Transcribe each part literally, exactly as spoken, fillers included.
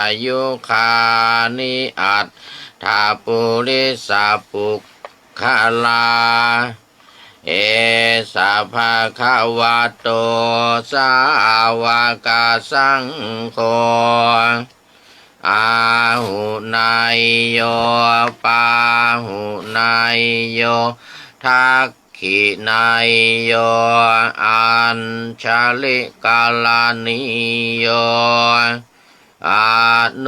āyugāni aṭṭha purisapuggalā, esa bhagavato sāvakasaṅgho, āhuneyyo pāhuneyyo dakkhiṇeyyo añjalikaraṇīyo, anuttaraṃ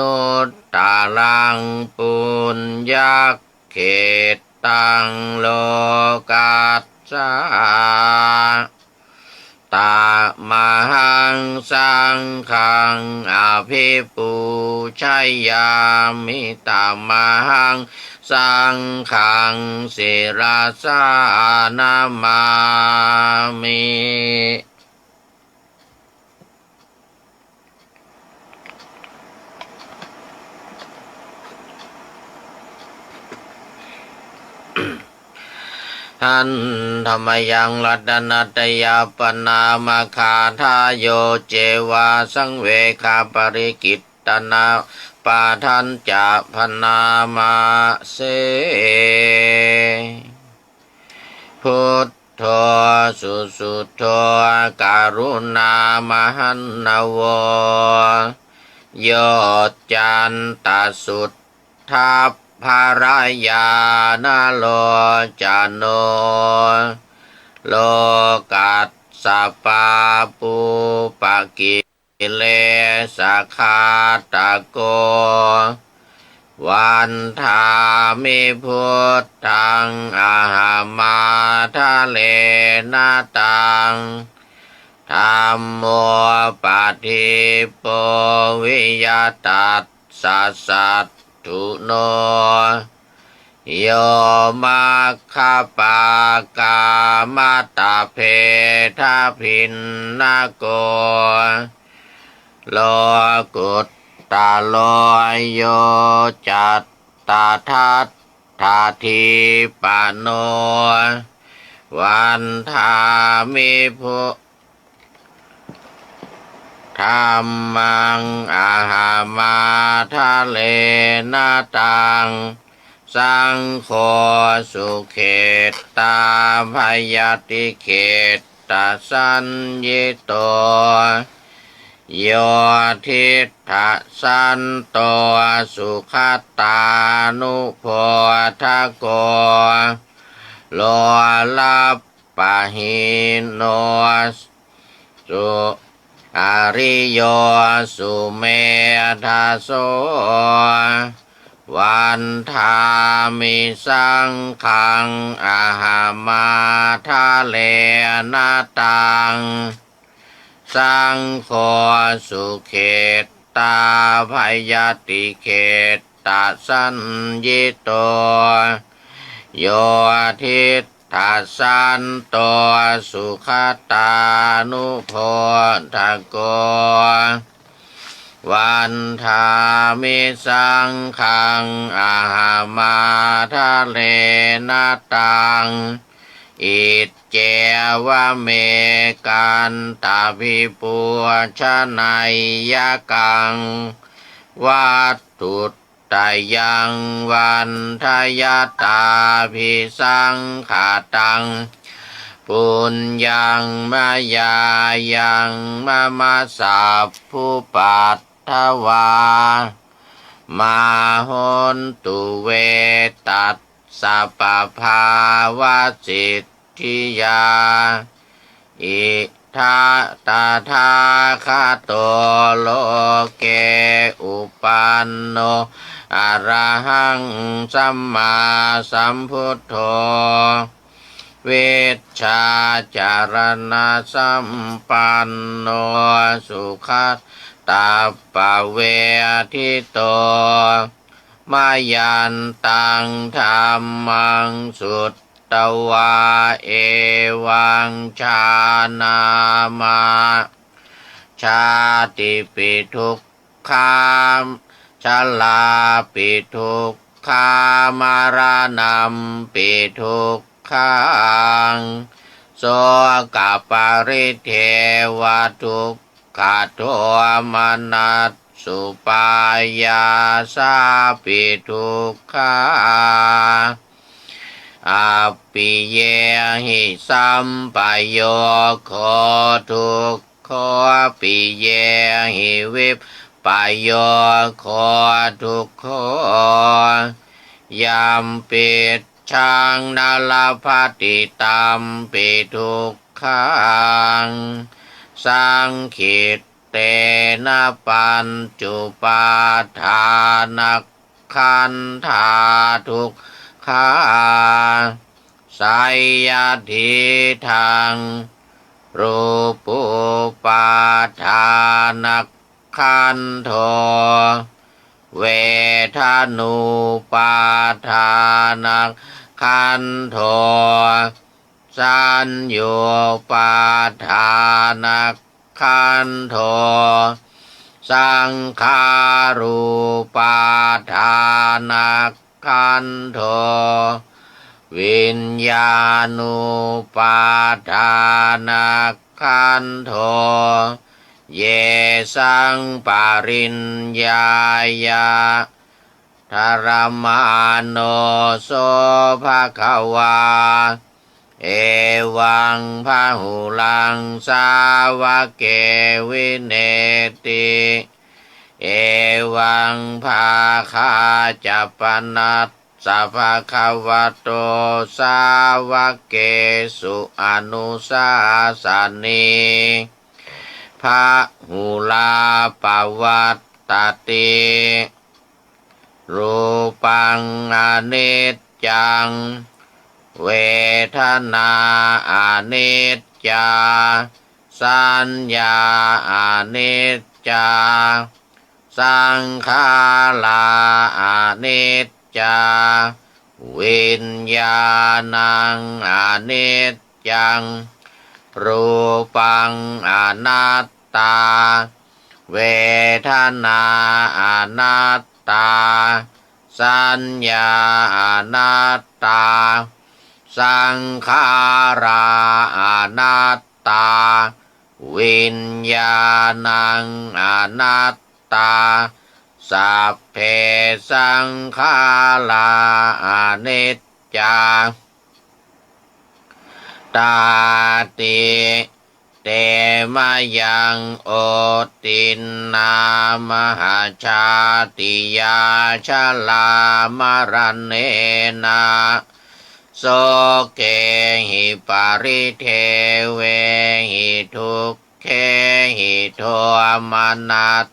puññakkhettaṃ lokassa. Tamahaṃ saṅghaṃ abhipūjayāmi, tamahaṃ saṅghaṃ sirasā namāmi. Handa mayaṃ ratanattayappaṇāmagāthāyo ceva saṃvegaparikittanapāṭhañca bhaṇāma se. Buddho susuddho karuṇāmahaṇṇavo, yoccantasuddhabbarañāṇalocano, lokassa pāpūpakilesaghātako. Vandāmi buddhaṃ ahaṃ ādarena taṃ, dhammo padīpo viya tassa satthuno, yo maggapākamatabbhedabhinnako, lokuttaro yo cattadaṭṭhaṭṭhadīpano. Vandāmi bu dhammaṃ ahaṃ ādarena taṃ, saṅgho sukhetaabhayatikhessasaññito, yo diṭṭhasanto sugatānubodhako, lolappahīno su ariyo sumedhaso. Vandāmi saṅghaṃ ahaṃ ādarena taṃ, saṅgho sukhetaabhayatikhessasaññito, yo diṭ ṭhasanto sugatānubodhako. Vandāmi saṅghaṃ ahaṃ ādarena taṃ, iccevamekaṇṭabhipūjaneyyaṃ, vatthu ttayaṃ vandayatābhisaṅkhataṃ, puññaṃ mayā yaṃ mama sabbupaddavā, mā hontu ve tassa pabhāvasiddhiyā. Idha tathāgato loke uppanno arahaṃ sammāsambuddho, vijjācaraṇasampanno sugatānugasmiṃ, mayhaṃ taṃ dhammaṃ sut tvā evaṃ jānāma, jātipi dukkhā, jarāpi dukkhā, maraṇampi dukkhaṃ, sokaparidevadukkhadomanass upāyāsāpi dukkhā. Appiyehi sampayogo dukkho, piyehi vippayogo dukkho, yampicchaṃ na labhati tampi dukkhaṃ, saṅkhittena pañcupādānakkhandhā dukkhā. Seyyathidaṃ: rūpupādānakkhandho, vedanupādānakkhandho, saññupādānakkhandho, saṅkhārupādānakkhandho, viññānupādānakkhandho. Yesaṃ pariññāya dharamāno so bhagavā evaṃ bahulaṃ sāvake vinetti, evaṃ bhāgā ca pana ssa bhagavato sāvakesu anusāsanī bahulā pavattati. Rūpaṃ aniccaṃ, vedanā aniccā, saññā aniccā, saṅkhārā aniccā, viññāṇaṃ aniccaṃ. Rūpaṃ anattā, vedanā anattā, saññā anattā, saṅkhārā anattā, viññāṇaṃ anattā. Sabbe saṅkhārā aniccā tāti. Te mayaṃ otiṇṇā mahajātiyā jalāmaraṇena sokehi paridevehi dukkhehi domanassehi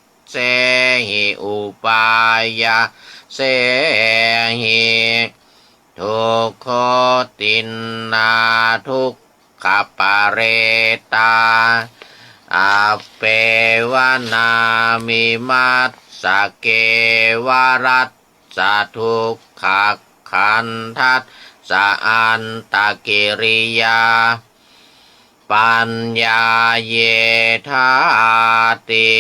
upāyāsehi. Dukkhotiṇṇā dukkhaparetā appevanāmi massa kevalassa dukkhakkhandhassa antakiriyā paññāyedhāti.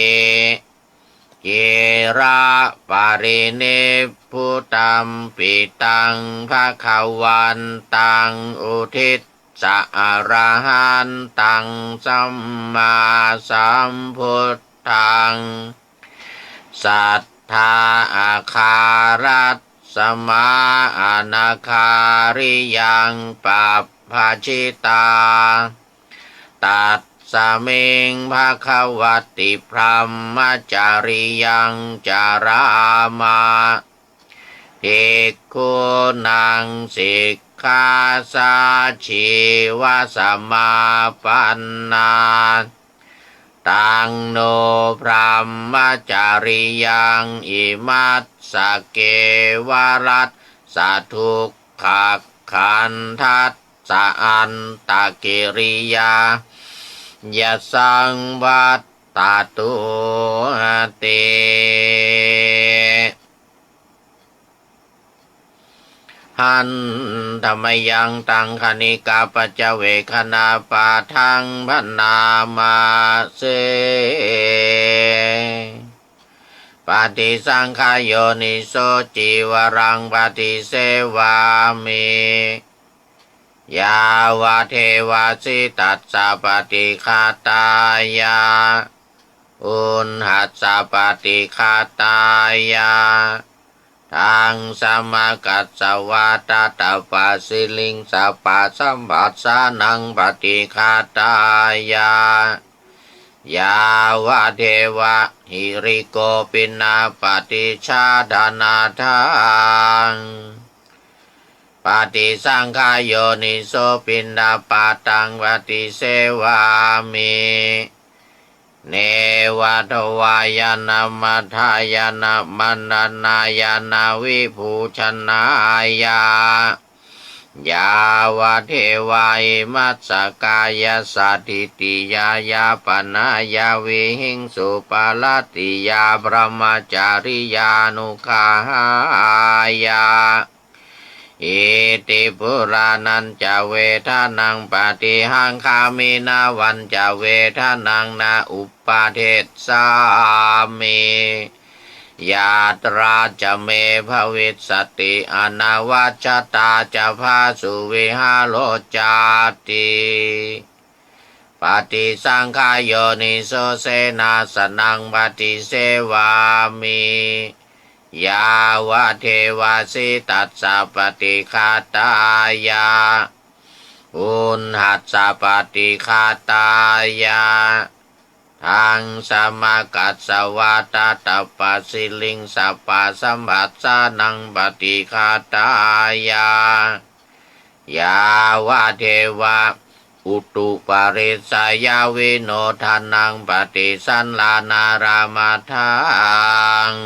Khīlaparinibbutampi taṃ bhagavantaṃ uddissa arahantaṃ sammāsambuddhaṃ satthā āgārasmā anagāriyaṃ pabbajitā. Tasmiṃ bhagavati brahmacariyaṃ carāma bhikkhūnaṃ sikkhāsājīvasamapanna. Taṃ no brahmacariyaṃ imassa kevalassa dukkhakkhandhassa antakiriyāya saṃvattatūti. Handa mayaṃ taṃ khaṇikapaccavekkhaṇapāṭhaṃ bhaṇāma se. Paṭisaṅkhā yoniso cīvaraṃ paṭisevāmi yāvadeva sītassa paṭighātāya uṇhassa paṭighātāya, ḍaṃsamakasavātātapasiriṃ sabbasampassānaṃ paṭighātāya, yāvadeva hirikopinapaṭicchādanatthaṃ paṭisaṅkhā yoniso piṇḍapātaṃ paṭisevāmi. Neva davāya na madāya na maṇḍanāya na vibhūsanāya, yāvadeva imassa kāyassa ṭhitiyā yāpanāya vihiṃsuparatiyā brahmacariyānuggahāya, iti purāṇañca vedanaṃ paṭihaṅkhāmi navañca vedanaṃ na uppādessāmi, yātrā ca me bhavissati anavajjatā ca phāsuvihāro cāti. Paṭisaṅkhā yoniso senāsanaṃ paṭisevāmi, yāvadeva sītassa paṭighātāya, uṇhassa paṭighātāya, ḍaṃsamakasavātātapasiriṃ sabbasampassānaṃ paṭighātāya, yāvadeva utuparissayavinodanaṃ paṭisallānārāmatthaṃ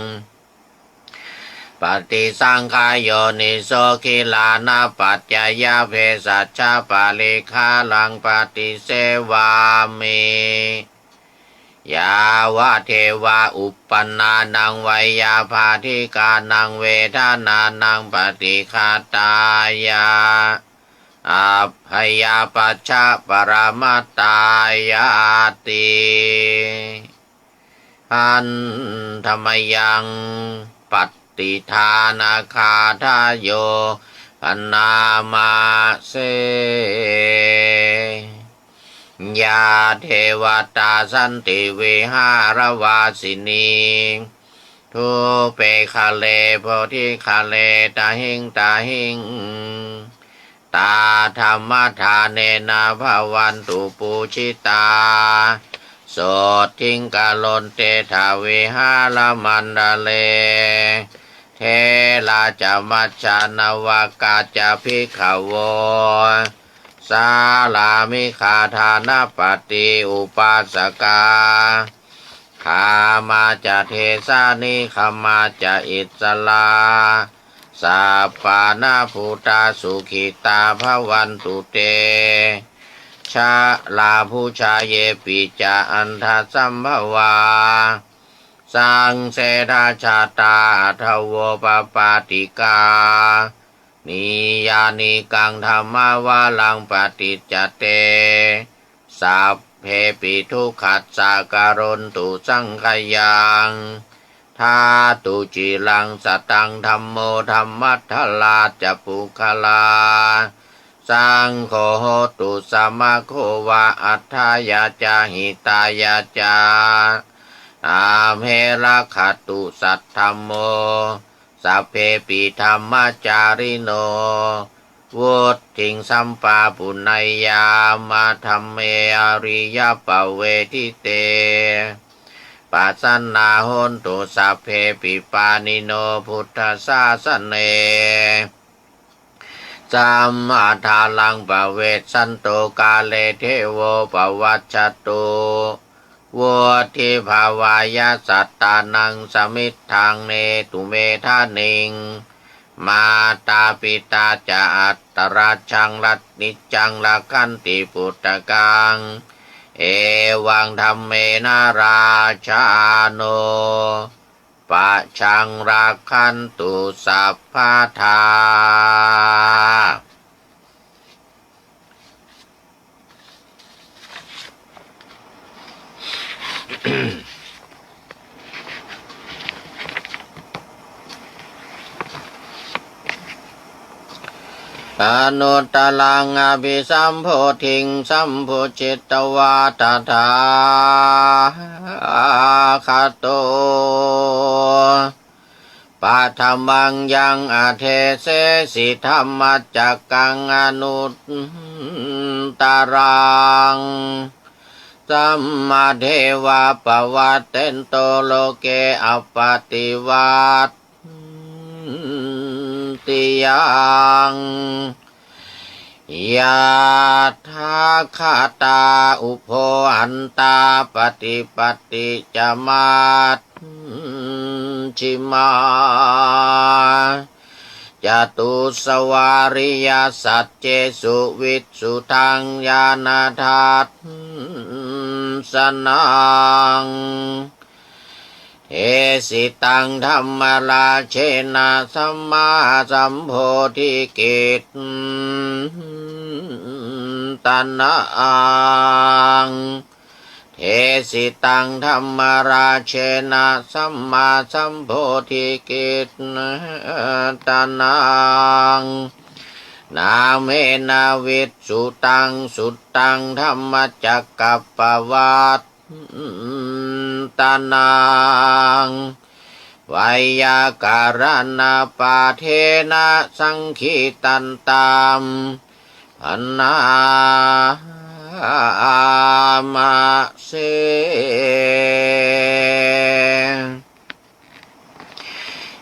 paṭisaṅkhā yoniso gilānapaccayabhesajjaparikkhāraṃ paṭisevāmi, yāvadeva uppannānaṃ veyyābādhikānaṃ vedanānaṃ paṭighātāya, abyāpajjhaparamatāyāti. Handa mayaṃ pattidānagāthāyo bhaṇāma se. Yā devatā santi vihāravāsinī, thūpe ghare bodhighare tahiṃ tahiṃ, tā dhammadānena bhavantu pūjitā, sotthiṃ karontedha vihāramaṇḍale. Therā ca majjhā navakā ca bhikkhavo, sārāmikā dānapatī upāsakā, gāmā ca desā nigamā ca issarā, sappāṇabhūtā sukhitā bhavantu te. Jalābujā yepi ca aṇḍasambhavā, saṃsedajātā athavopapātikā, niyyānikaṃ dhammavaraṃ paṭicca te, sabbepi dukkhassa karontu saṅkhayaṃ. Ṭhātu ciraṃ sataṃ dhammo dhammaddharā ca puggalā, saṅgho hotu samaggo va atthāya ca hitāya ca. Amhe rakkhatu saddhammo, sabbepi dhammacārino, vuḍḍhiṃ sampāpuṇeyyāma dhamme ariyappavedite. Pasannā hontu sabbepi pāṇino buddhasāsane. Sammādhāraṃ pavecchanto kāle devo pavassatu. Vuḍḍhibhāvāya sattānaṃ samiddhaṃ netu medaniṃ. Mātā pitā ca atrajaṃ ra- niccaṃ rakkhanti puttakaṃ. Evaṃ dhammena rājāno pajaṃ rakkhantu sabbadā. Anuttaraṃ abhisambodhiṃ sambujjhitvā tathā tathāgato paṭhamaṃ yaṃ adesesi dhammacakkaṃ anuttaraṃ, sammadeva pavattento loke appaṭivattiyaṃ. Yatthāgatā ubho antā paṭipatti ca majjhimā, catusvāriyasaccesu visuddhaṃ ñāṇadassanaṃ, desitaṃ dhammarājena sammāsambodhikittanaṃ. Desitaṃ dhammarājena sammāsambodhikittanaṃ, nāmena visuddhaṃ suttaṃ dhammacakkappavattanaṃ, veyyākaraṇapāṭhena saṅgītantam bhaṇāma se.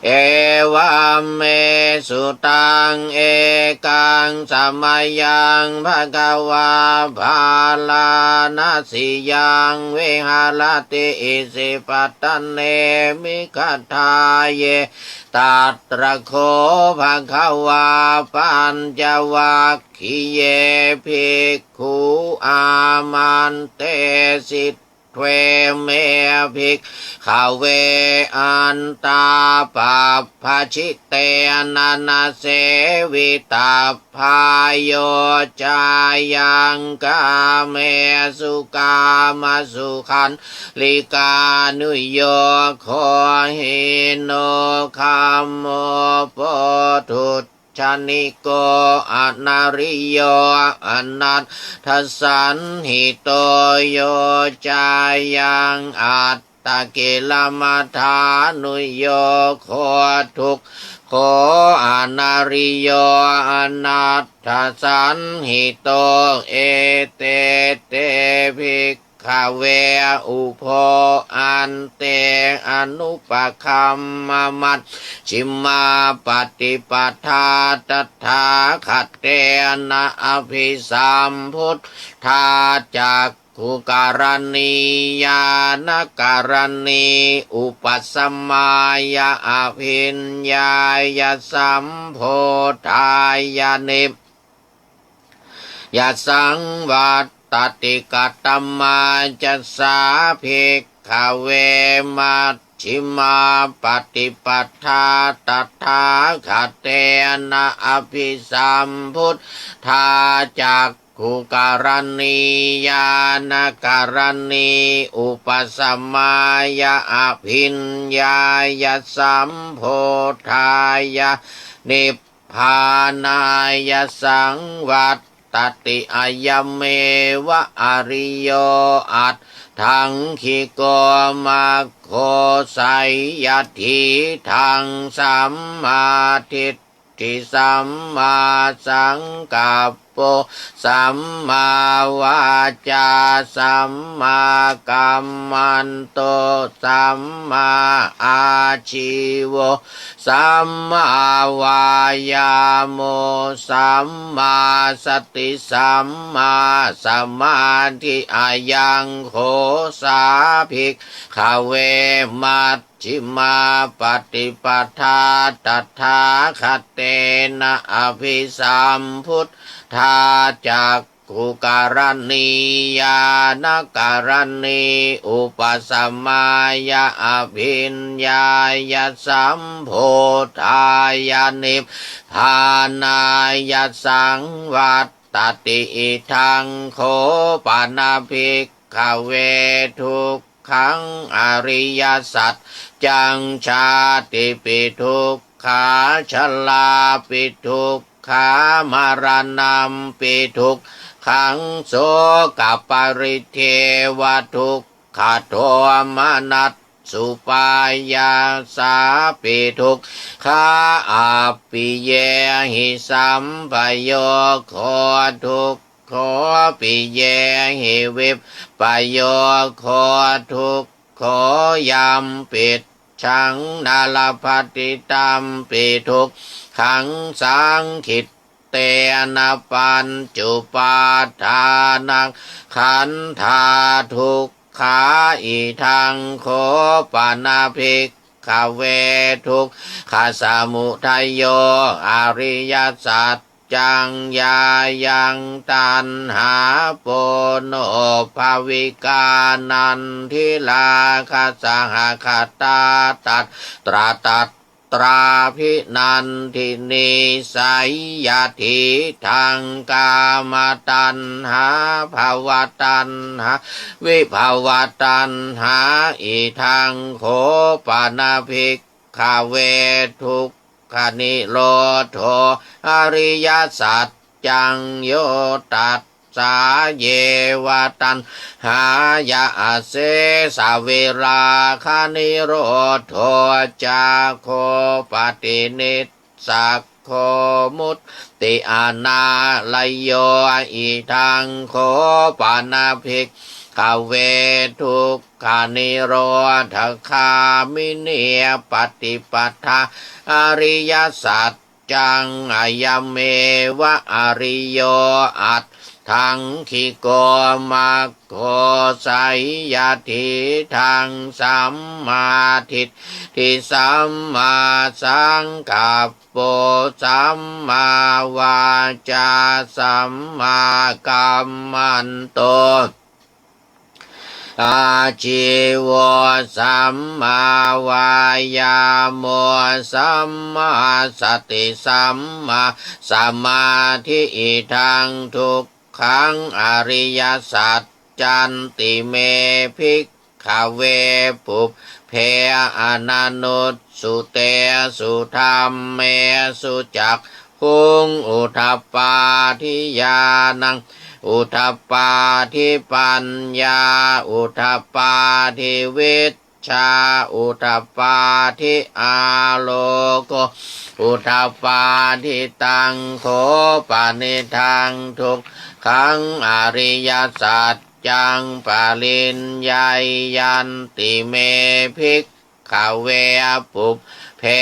Evaṃ me sutaṃ. Ekaṃ samayaṃ bhagavā bārāṇasiyaṃ viharati isipatane migadāye. Tatra kho bhagavā pañcavaggiye bhikkhū āmantesi: Dveme bhikkhave antā pabbajitena na sevitabbā. Yo cāyaṃ kāmesu kāmasukhallikānuyogo hīno gammo pothujjaniko anariyo anatthasañhito, yo cāyaṃ attakilamathānuyogo dukkho anariyo anatthasañhito. Ete te bhik khave ubho ante anupagamma majjhimā paṭipadā tathāgatena abhisambuddhā cakkhukaraṇī ñāṇakaraṇī upasamāya abhiññāya sambodhāya nib yāsaṃ vattati. Katamā ca sā bhikkhave majjhimā paṭipadā tathāgatena abhisambuddhā cakkhukaraṇī ñāṇakaraṇī upasamāya abhiññāya sambodhāya nib bānāya saṃvattati. Ayameva ariyo aṭṭhaṅgiko maggo, seyyathīdaṃ: sammādiṭṭhi sammāsaṅkappo sammāvācā sammākammanto sammāājīvo sammāvāyāmo sammāsati sammāsamādhi. Ayaṃ kho sā bhikkhave majjhimā paṭipadā tathāgatena abhisambuddhā cak khukaraṇī ñāṇakaraṇī upasamāya abhiññāya sambodhāya nibbānāya saṃvattati. Idaṃ kho pana bhikkhave dukkhaṃ ariyasaccaṃ: jātipi dukkhā jarāpi duk khā maraṇampi dukkhaṃ sokaparidevadukkhaṃ dukkhadomanassupāyāsāpi dukkhā appiyehi sampayogo dukkho piyehi vippayogo dukkho yampicchaṃ na labhati tampi dukkhaṃ saṅkhittena pañcupādānakkhandhā dukkhā. Idaṃ kho pana bhikkhave dukkhasamudayo ariyasaccaṃ yāyaṃ taṇhā ponobbhavikā nandirāgasahagatā tatra tatrābhinandinī seyyathidaṃ kāmataṇhā bhavataṇhā vibhavataṇhā. Idaṃ kho pana bhikkhave duk khanirodho ariyasaccaṃ yo tassāyeva taṇhāya asesavirāganirodho cāgo paṭinissaggo mutti anālayo. Idaṃ kho pana bhikkhave duk khanirodhagāminī paṭipadā ariyasaccaṃ ayameva ariyo aṭṭhaṅgiko maggo seyyathidaṃ sammādiṭṭhi sammāsaṅkappo sammāvācā sammākammanto ājīvo sammāvāyāmo sammāsati sammāsamādhi. Idaṃ dukkhaṃ ariyasaccanti me bhikkhave pubbe ananussutesu dhammesu cakkhuṃ udapādi ñāṇaṃ udapādi paññā udapādi vijjā udapādi āloko udapādi. Taṃ kho panidaṃ dukkhaṃ ariyasaccaṃ pariññeyyanti me bhik khave pubbe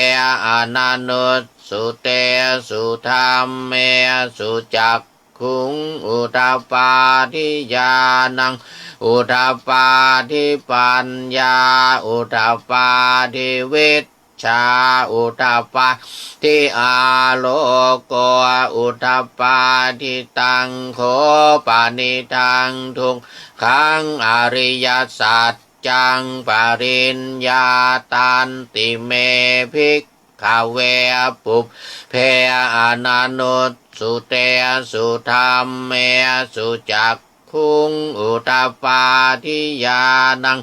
ananussutesu dhammesu cakkhuṃ udapādi ñāṇaṃ udapādi paññā udapādi vijjā udapādi āloko udapādi. Taṃ kho panidaṃ dukkhaṃ ariyasac caṃ pariññātanti me bhikkhave pubbe ananussutesu dhammesu cakkhuṃ udapādi ñāṇaṃ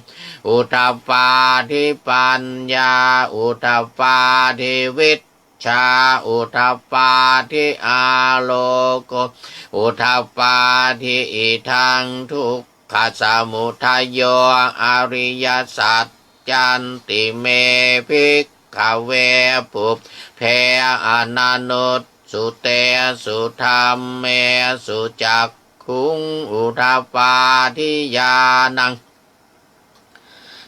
udapādi paññā udapādi vij jā udapādi āloko udapādi. Idaṃ dukkhasamudayo ariyasaccanti me bhikkhave pubbe ananussutesu dhammesu cakkhuṃ udapādi ñāṇaṃ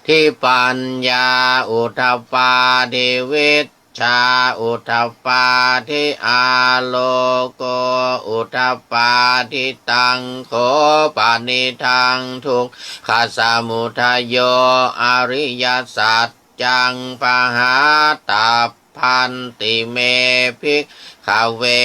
udapādi paññā udapādi vijjā udapādi āloko udapādi. Taṃ kho panidaṃ dukkhasamudayo ariyasaccaṃ pahātabbanti me bhikkhave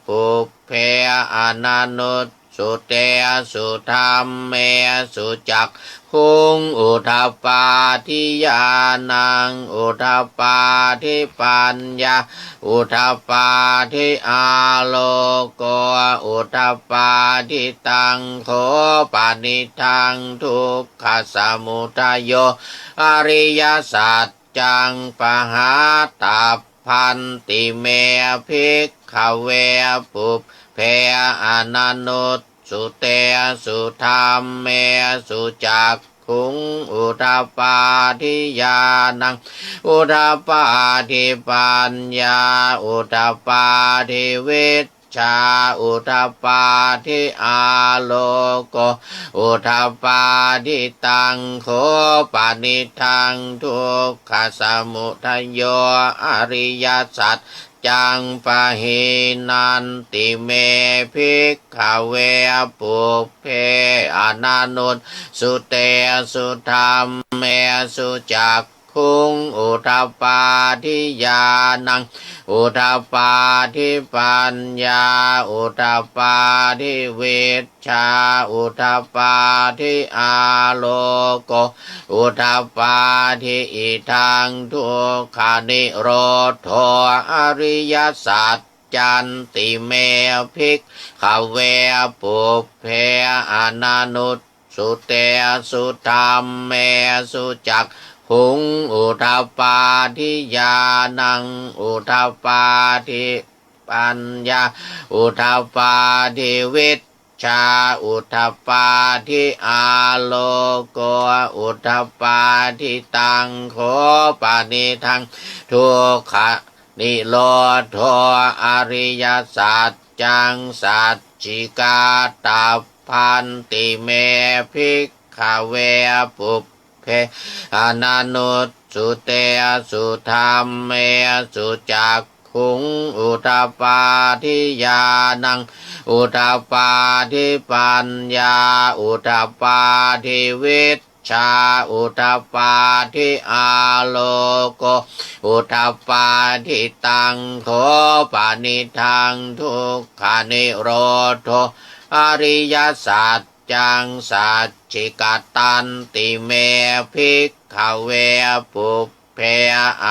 pubbe ananus sutesu dhammesu cakkhuṃ udapādi ñāṇaṃ udapādi paññā udapādi āloko udapādi. Taṃ kho panidaṃ dukkhasamudayo ariyasac caṃ pahātabbanti me bhikkhave pubbe ananussutesu dhammesu cak khuṃ udapādi ñāṇaṃ udapādi paññā udapādi vij jā udapādi āloko udapādi. Taṃ kho panidaṃ dukkhasamudayo ariyasaccaṃ pahīnanti me bhikkhave pubbe ananussutesu dhammesu cak khuṃ udapādi ñāṇaṃ udapādi paññā udapādi vijjā udapādi āloko udapādi. Idaṃ dukkhanirodho ariyasaccanti me bhikkhave pubbe ananus sutesu dhammesu cakkhuṃ udapādi ñāṇaṃ udapādi paññā udapādi vijjā udapādi āloko udapādi. Taṃ kho panidaṃ dukkhanirodho ariyasaccaṃ sacchikatabbanti me bhikkhave pubbe ananussutesu dhammesu cakkhuṃ udapādi ñāṇaṃ udapādi paññā udapādi vij jā udapādi āloko udapādi. Taṃ kho panidaṃ dukkhanirodho ariyasaccaṃ sacchikatanti me bhikkhave pubbe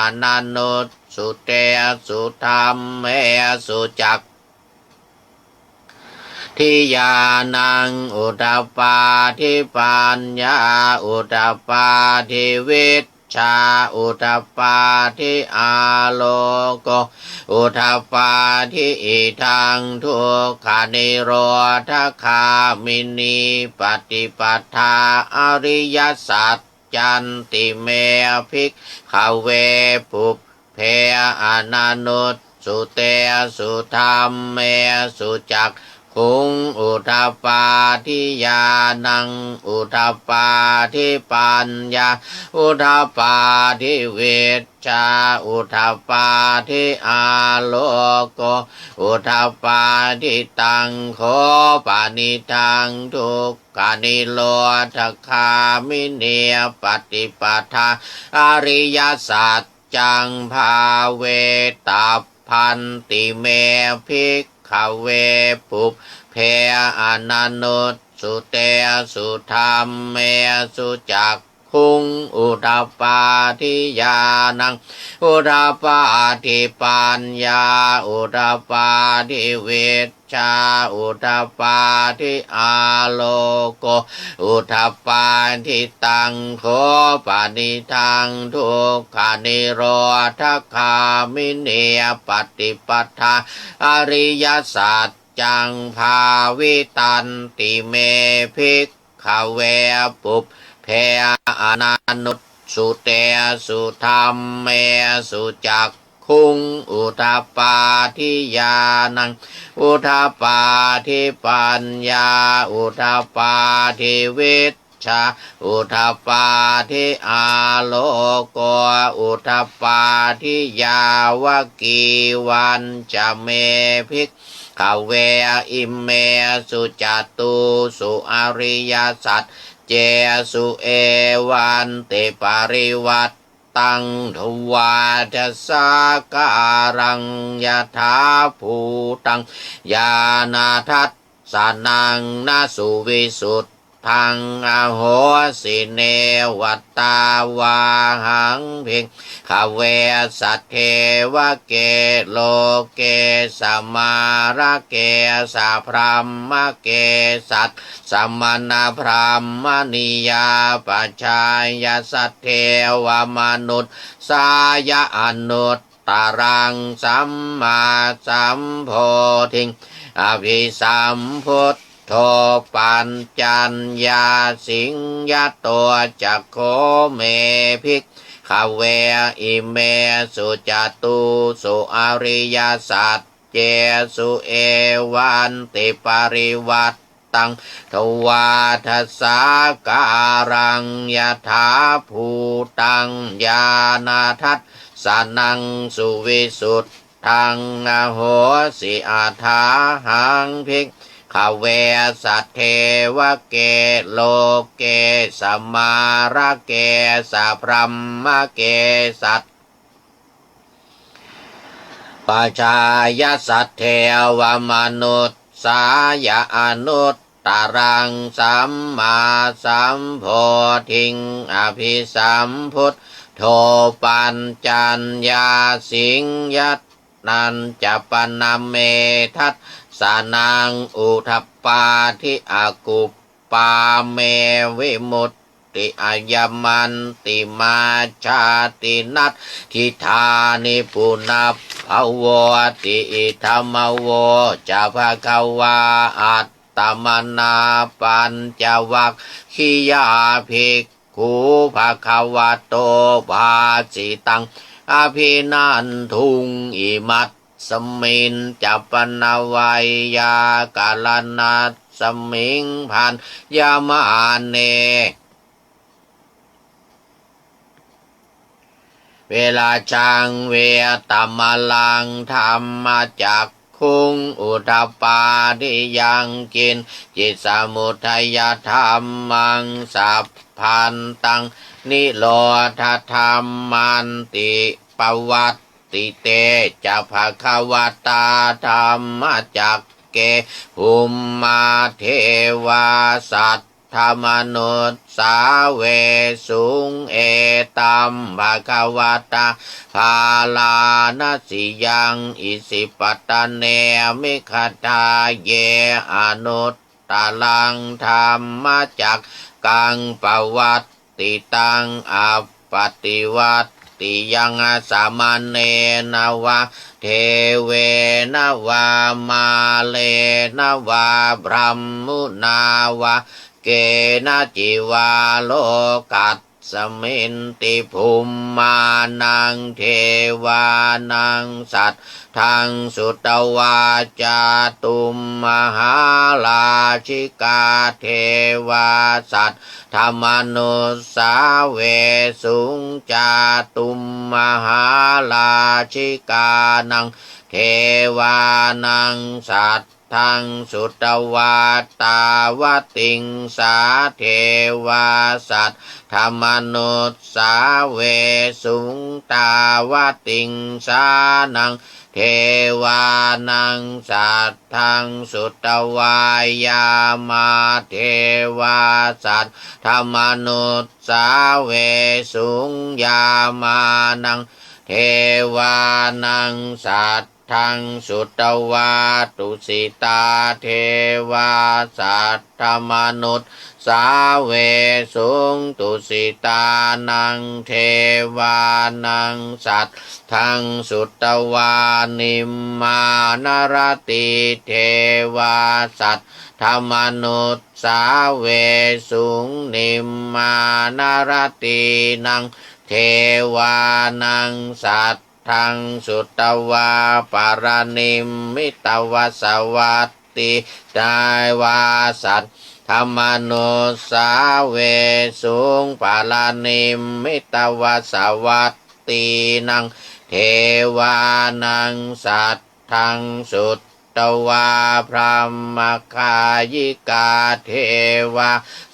ananussutesu dhammesu cak khudhi ñāṇaṃ udapādi paññā udapādi vijjā udapādi āloko udapādi. Idaṃ dukkhanirodhagāminī paṭipadā ariyasaccanti me bhikkhave pub be ananussutesu dhammesu cakkhuṃ udapādi ñāṇaṃ udapādi paññā udapādi vijjā udapādi āloko udapādi. Taṃ kho panidaṃ dukkhanirodhagāminī paṭipadā ariyasaccaṃ bhāvetabbanti me bhikkhave pubbe ananussutesu dhammesu cakkhuṃ udapādi ñāṇaṃ udapādi paññā udapādi vij jā udapādi āloko udapādi. Taṃ kho panidaṃ dukkhanirodhagāminī paṭipadā ariyasaccaṃ bhāvitanti me bhikkhave pubbe ananussutesu dhammesu cak khuṃ udapādi ñāṇaṃ udapādi paññā udapādi vijjā udapādi āloko udapādi. Yāvakīvañca me bhikkhave imesu catūsu ariyasaccesu evantiparivaṭ taṃ dvādasākāraṃ yathābhūtaṃ ñāṇadassanaṃ na suvisuddhaṃ ahosi, neva tāvāhaṃ bhikkhave sadevake loke samārake sabrahmake sat samaṇabrāhmaṇiyā pajāya sadevamanussāya anuttaraṃ sammāsambodhiṃ abhisambujjhāmi. buddho pañcaññāsiṃ. Yato ca kho me bhikkhave imesu catūsu ariyasaccesu evantiparivaṭṭaṃ dvādasākāraṃ yathābhūtaṃ ñāṇadassanaṃ suvisud dhaṃ ahosi. Athāhaṃ bhikkhave sadevake loke samārake sabrahmake sabbapajāya sadevamanussāya anut taraṃ sammāsambodhiṃ abhisambuddho pañcaññāsiṃ. Yadañca pana me dassanaṃ udapādi, akuppā me vimutti, ayamantimā jāti, natthidāni punabbhavoti. Idamavoca bhagavā. Attamanā pañcavaggiyā bhikkhū bhagavato bhāsitaṃ abhinanduṃ. Imasmiñca pana veyyākaraṇasmiṃ bhaññamāne virajaṃ vītamalaṃ dhammacakkhuṃ udapādi: yaṅkiñci samudayadhammaṃ sabbantaṃ nirodhadhammanti. Pavattite ca bhagavatā dhammacakke bhummā devā sad damanussāvesuṃ: Etaṃ bhagavatā bārāṇasiyaṃ isipatane migadāye anuttaraṃ dhammacakkaṃ pavattitaṃ appaṭivattiyaṃ samaṇena vā devena vā mārena vā brahmunā vā kenaci vā lokasminti. Bhummānaṃ devānaṃ saddaṃ sutvā cātummahārājikā devā saddamanussāvesuṃ. Cātummahārājikānaṃ devānaṃ sad daṃ sutvā tāvatiṃsā devā saddamanussāvesuṃ. Tāvatiṃsānaṃ devānaṃ saddaṃ sutvā yāmā devā saddamanussāvesuṃ. Yāmānaṃ devānaṃ sad daṃ sutvā tusitā devā saddamanussāvesuṃ. Tusitānaṃ devānaṃ saddaṃ sutvā nimmānaratī devā saddamanussāvesuṃ. Nimmānaratīnaṃ devānaṃ sad daṃ sutvā paranimmitavasavattī devā saddamanussāvesuṃ. Paranimmitavasavattīnaṃ devānaṃ saddaṃ sutvā brahmakāyikā devā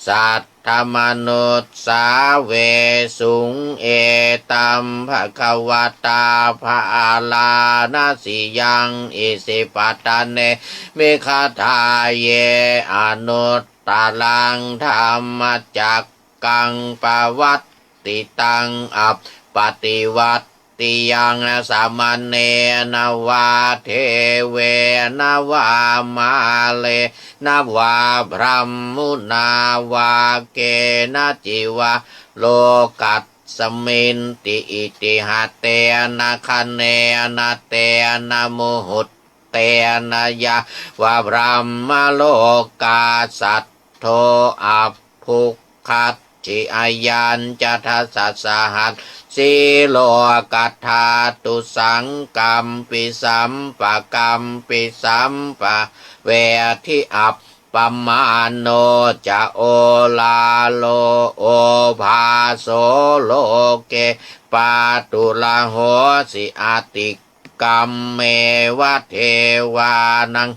sad damanussāvesuṃ. Etaṃ bhagavatā bārāṇasiyaṃ isipatane migadāye anuttaraṃ dhammacakkaṃ pavattitaṃ appaṭivat tiyaṃ samaṇena vā devena vā mārena vā brahmunā vā kenaci vā lokasminti. Itiha tena khaṇena tena muhut tena yāva brahmalokā saddo abbhuggacchi. Ayañca dasasahassī lokadhātu saṅkampi sampakampi sampavedhi. Appamāṇo ca oḷāro obhāso loke pāturahosi. Atikkammeva devānaṃ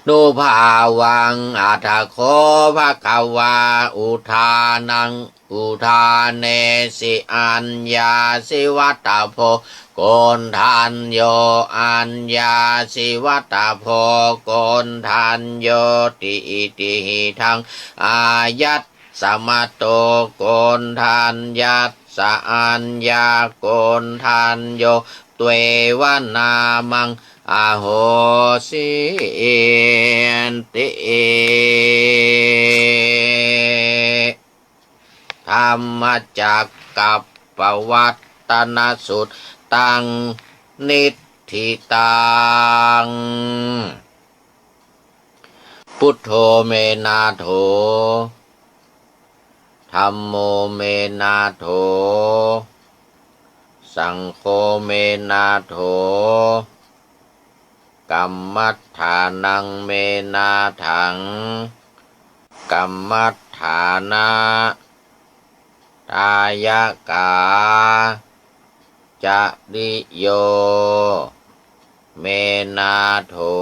nubhāvaṃ. Atha kho bhagavā udānaṃ udānesi: Aññāsi vata bho Koṇḍañño, aññāsi vata bho Koṇḍaññoti. Itihidaṃ āyasmato Koṇḍaññassa aññākoṇḍañño tveva nāmaṃ ahosīti. Dhammacakkappavattanasuttaṃ niṭṭhitaṃ. Buddho me nātho, dhammo me nātho, saṅgho me nātho, kammaṭṭhānaṃ me nāthaṃ, kammaṭṭhāna dāyakā cariyo me nātho.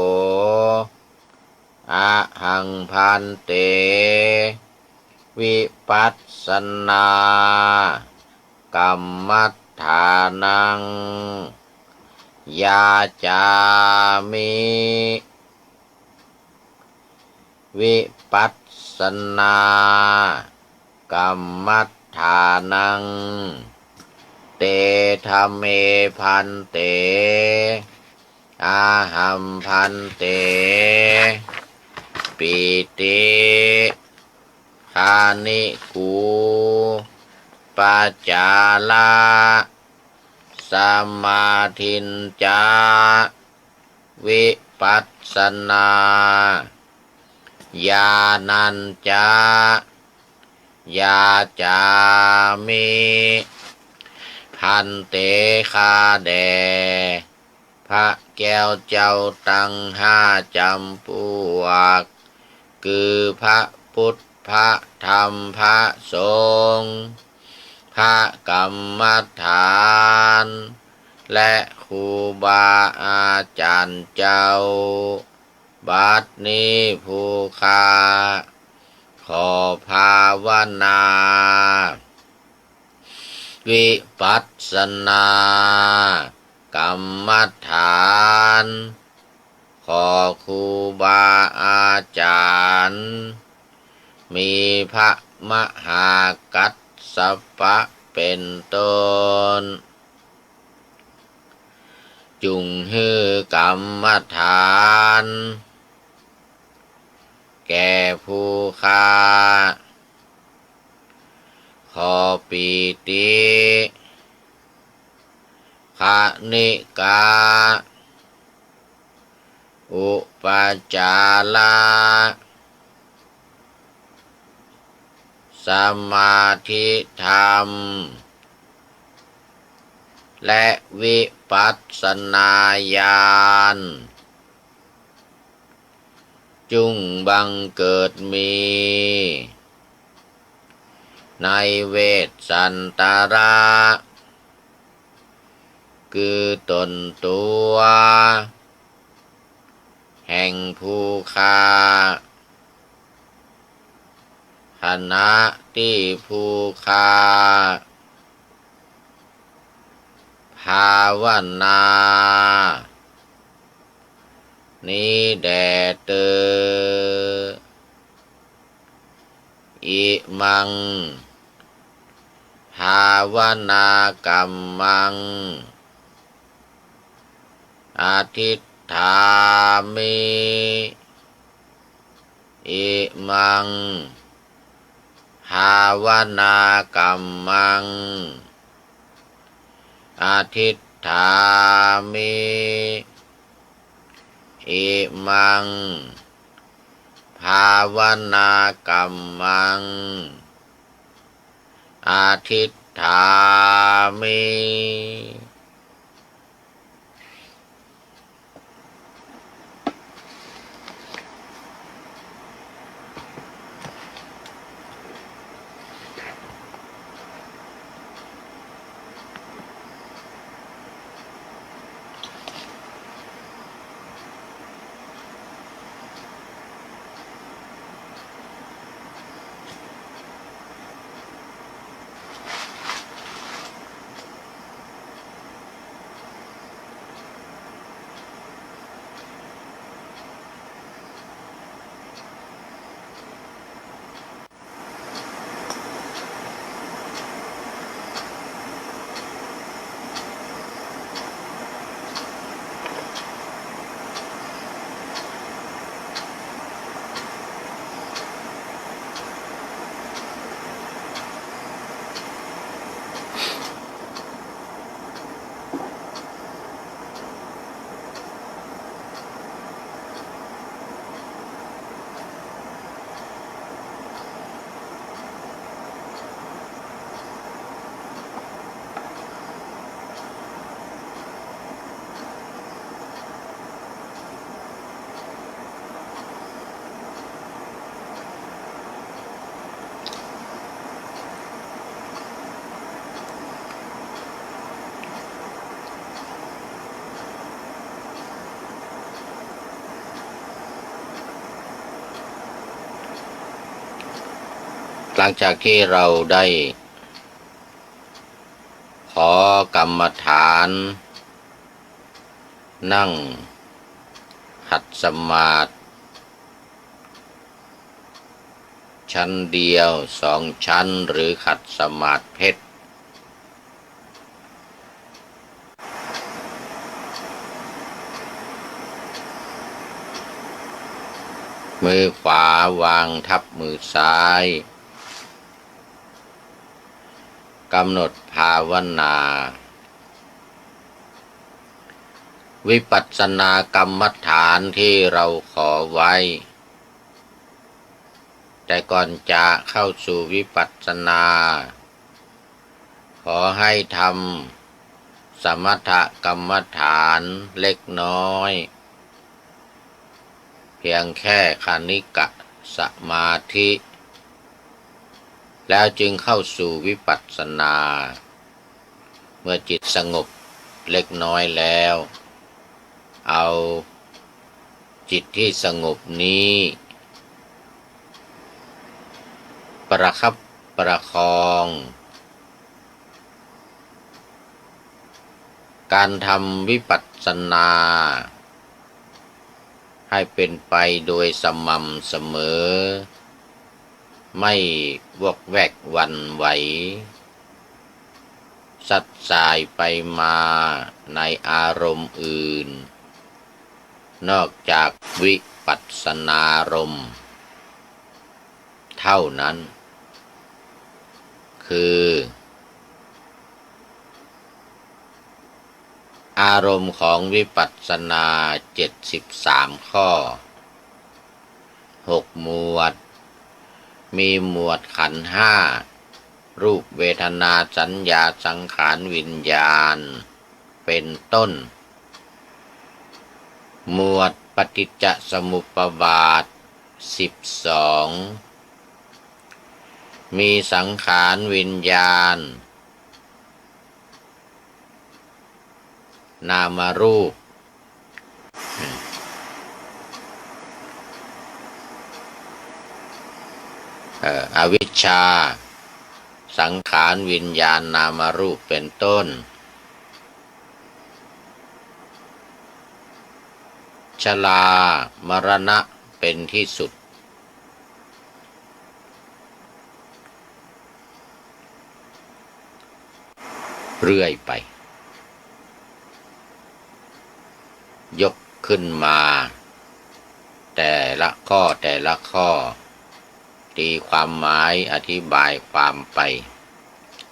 Ahaṃ bhante vipassanā kammaṭṭhānaṃ yācāmi. Vipassanā kammaṭṭhānaṃ tedha me bhante. Ahaṃ bhante pītikhaṇikūpacāra samādhiñca vipassanā ñāṇañca yācāmi. Bhante ข้าแต่พระแก้วเจ้าทั้งห้าจำพวก คือพระพุทธ พระธรรม พระสงฆ์ พระกรรมฐาน และครูบาอาจารย์เจ้า บัดนี้ผู้ข้าขอภาวนา วิปัสสนากรรมฐาน ขอครูบาอาจารย์ มีพระมหากัสสปะเป็นต้น จุ่งหื้อกรรมฐาน แก่ผู้ข้า ขอปีติขณิกะ อุปจาระ สมาธิธรรม และวิปัสสนาญาณ จุ่งบังเกิดมี ในเวสสันตระ คือตนตัว แห่งผู้ข้า ขณะที่ผู้ข้า ภาวนา นี้แด่เธอ อิมัง ภาวนากรรมัง อธิฏฐามิ อิมัง ภาวนากรรมัง อธิฏฐามิ imaṃ bhāvanākammaṃ adhiṭṭhāmi. หลังจากที่เราได้ขอกรรมฐานนั่งขัดสมาธิ ชั้นเดียว สองชั้น หรือขัดสมาธิเพชฌ มือขวาวางทับมือซ้าย กำหนดภาวนา วิปัสสนากรรมฐานที่เราขอไว้ แต่ก่อนจะเข้าสู่วิปัสสนา ขอให้ทำสมถกรรมฐานเล็กน้อย เพียงแค่คณิกะสมาธิ แล้วจึงเข้าสู่วิปัสสนา เมื่อจิตสงบเล็กน้อยแล้ว เอาจิตที่สงบนี้ ประคับประคอง การทำวิปัสสนา ให้เป็นไปโดยสม่ำเสมอ ไม่วอกแวกหวั่นไหว สัดสายไปมาในอารมณ์อื่น นอกจากวิปัสสนารมณ์เท่านั้น คือ อารมณ์ของวิปัสสนา เจ็ดสิบสามข้อ หกหมวด มีหมวดขันธ์ห้า รูป เวทนา สัญญา สังขาร วิญญาณ เป็นต้น หมวดปฏิจจสมุปบาท สิบสอง มีสังขาร วิญญาณ นามรูป เอ่อ อวิชชา สังขาร วิญญาณ นามรูป เป็นต้น ชรา มรณะ เป็นที่สุด เรื่อยไป ยกขึ้นมา แต่ละข้อ แต่ละข้อ ตีความหมาย อธิบายความไป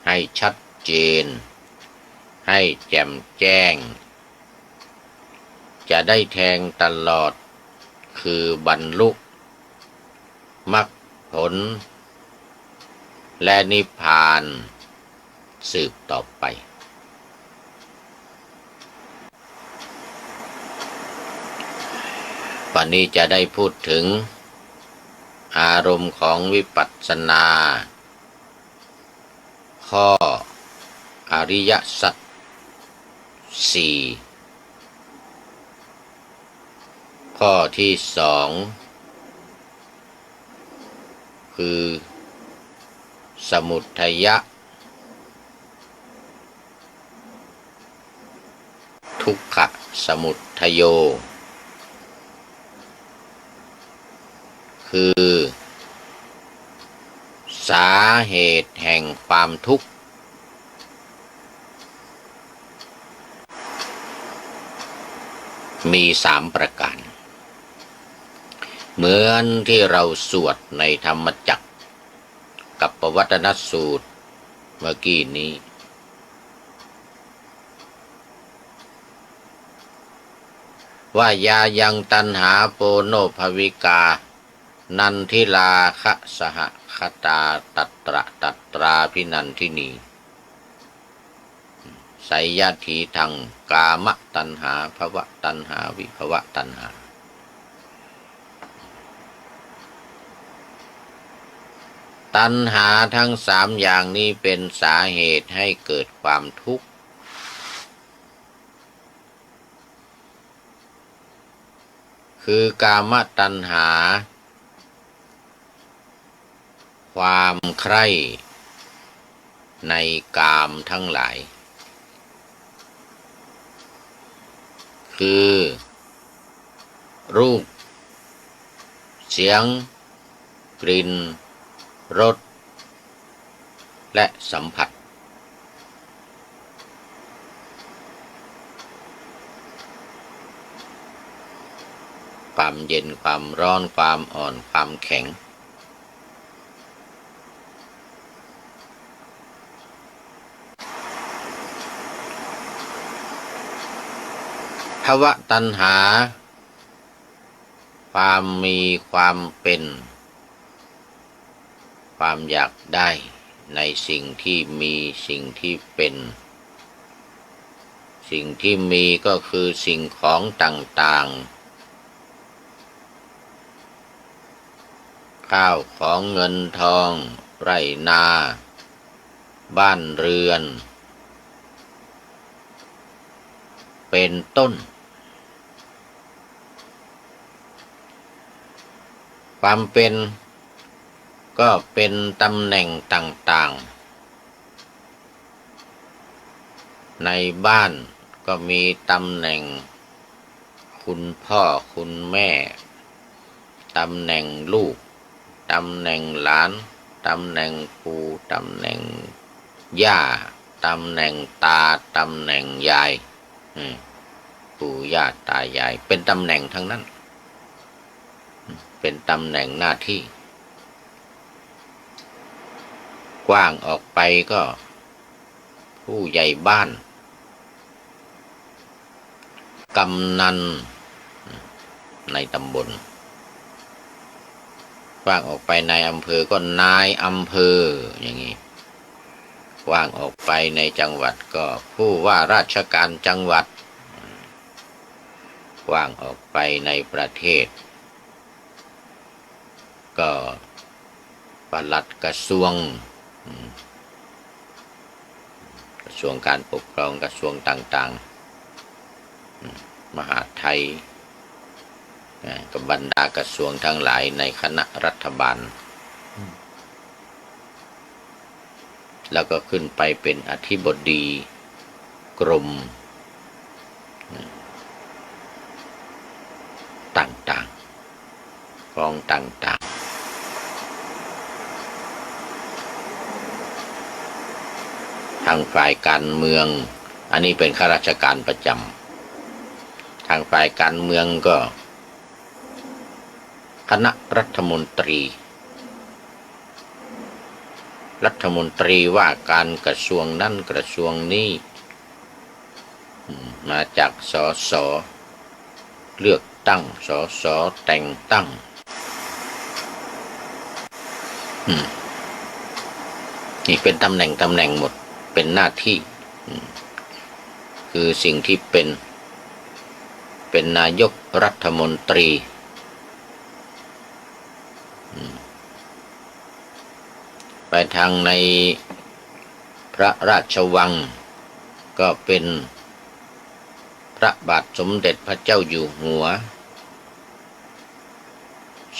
ให้ชัดเจน ให้แจ่มแจ้ง จ จะได้แทงตลอด คือบรรลุมรรคผล และนิพพานสืบต่อไป วันนี้จะได้พูดถึงอารมณ์ของวิปัสสนา ข้ออริยสัจสี่ ข้อที่สอง คือสมุทัยะ ทุกขสมุทัยโย คือสาเหตุแห่งความทุกข์ มีสามประการ เหมือนที่เราสวดในธรรมจักรกัปปวัตตนสูตรเมื่อกี้นี้ ว่า yāyaṃ taṇhā ponobbhavikā nandirāgasahagatā tatra tatrābhinandinī, seyyathīdaṃ: kāmataṇhā bhavataṇhā vibhavataṇhā. ตัณหาทั้งสามอย่างนี้เป็นสาเหตุให้เกิดความทุกข์ คือกามตัณหา ความใคร่ในกามทั้งหลาย คือ รูป เสียง กลิ่น รส และสัมผัส ความเย็น ความร้อน ความอ่อน ความแข็ง bhavataṇhā ความมี ความเป็น ความอยากได้ในสิ่งที่มี สิ่งที่เป็น สิ่งที่มีก็คือสิ่งของต่างๆ ข้าวของเงินทอง ไร่นา บ้านเรือน เป็นต้น ความเป็น ก็เป็นตำแหน่งต่างๆ ในบ้านก็มีตำแหน่งคุณพ่อคุณแม่ ตำแหน่งลูก ตำแหน่งหลาน ตำแหน่งปู่ ตำแหน่งย่า ตำแหน่งตา ตำแหน่งยาย อืม ปู่ย่าตายาย เป็นตำแหน่งทั้งนั้น เป็นตำแหน่งหน้าที่ กว้างออกไปก็ผู้ใหญ่บ้าน กำนัน ในตำบล กว้างออกไปในอำเภอก็นายอำเภอ อย่างนี้ กว้างออกไปในจังหวัดก็ผู้ว่าราชการจังหวัด กว้างออกไปในประเทศ ก็ปลัดกระทรวง อืม กระทรวงการปกครอง กระทรวงต่างๆ อืม มหาดไทย อ่า กับบรรดากระทรวงทั้งหลายในคณะรัฐบาล แล้วก็ขึ้นไปเป็นอธิบดีกรม ต่างๆ กองต่างๆ ทางฝ่ายการเมือง อันนี้เป็นข้าราชการประจำ ทางฝ่ายการเมืองก็ คณะรัฐมนตรี รัฐมนตรีว่าการกระทรวงนั้นกระทรวงนี้ อืม มาจาก สส เลือกตั้ง สส แต่งตั้ง อืม นี่เป็นตำแหน่ง ตำแหน่งหมด เป็นหน้าที่ อืม คือสิ่งที่เป็น เป็นนายกรัฐมนตรี อืม ไปทางในพระราชวัง ก็เป็นพระบาทสมเด็จพระเจ้าอยู่หัว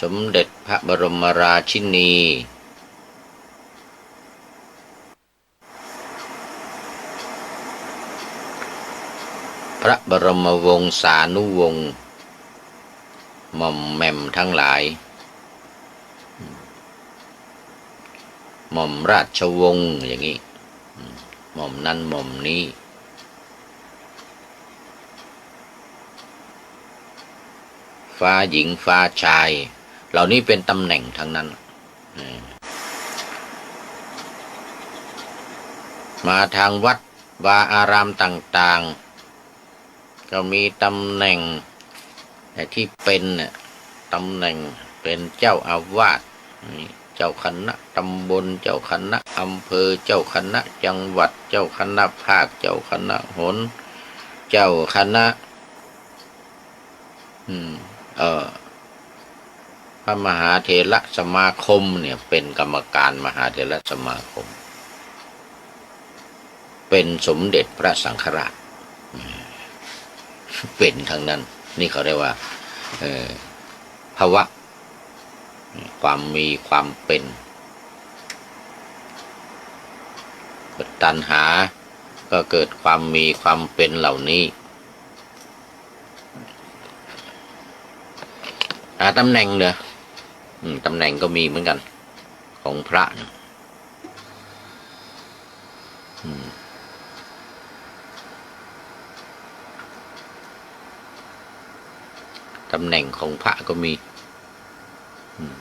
สมเด็จพระบรมราชินี พระบรมวงศานุวงศ์ หม่อมแหม่มทั้งหลาย หม่อมราชวงศ์อย่างนี้ หม่อมนั้นหม่อมนี้ ฟ้าหญิงฟ้าชาย เหล่านี้เป็นตำแหน่งทั้งนั้น เออ มาทางวัดวาอารามต่างๆ ก็มีตำแหน่ง แต่ที่เป็นน่ะ ตำแหน่งเป็นเจ้าอาวาส นี่ เจ้าคณะตำบล เจ้าคณะอำเภอ เจ้าคณะจังหวัด เจ้าคณะภาค เจ้าคณะหน เจ้าคณะ อืม เอ่อ พระมหาเถรสมาคมเนี่ย เป็นกรรมการมหาเถรสมาคม เป็นสมเด็จพระสังฆราช อืม เป็นทั้งนั้น นี่เขาเรียกว่า เอ่อ ภวะ ความมีความเป็น ตัณหา ก็เกิดความมีความเป็นเหล่านี้ อ่า ตำแหน่งเหรอ อืม ตำแหน่งก็มีเหมือนกัน ของพระเนี่ย อืม ตำแหน่งของพระก็มี อืม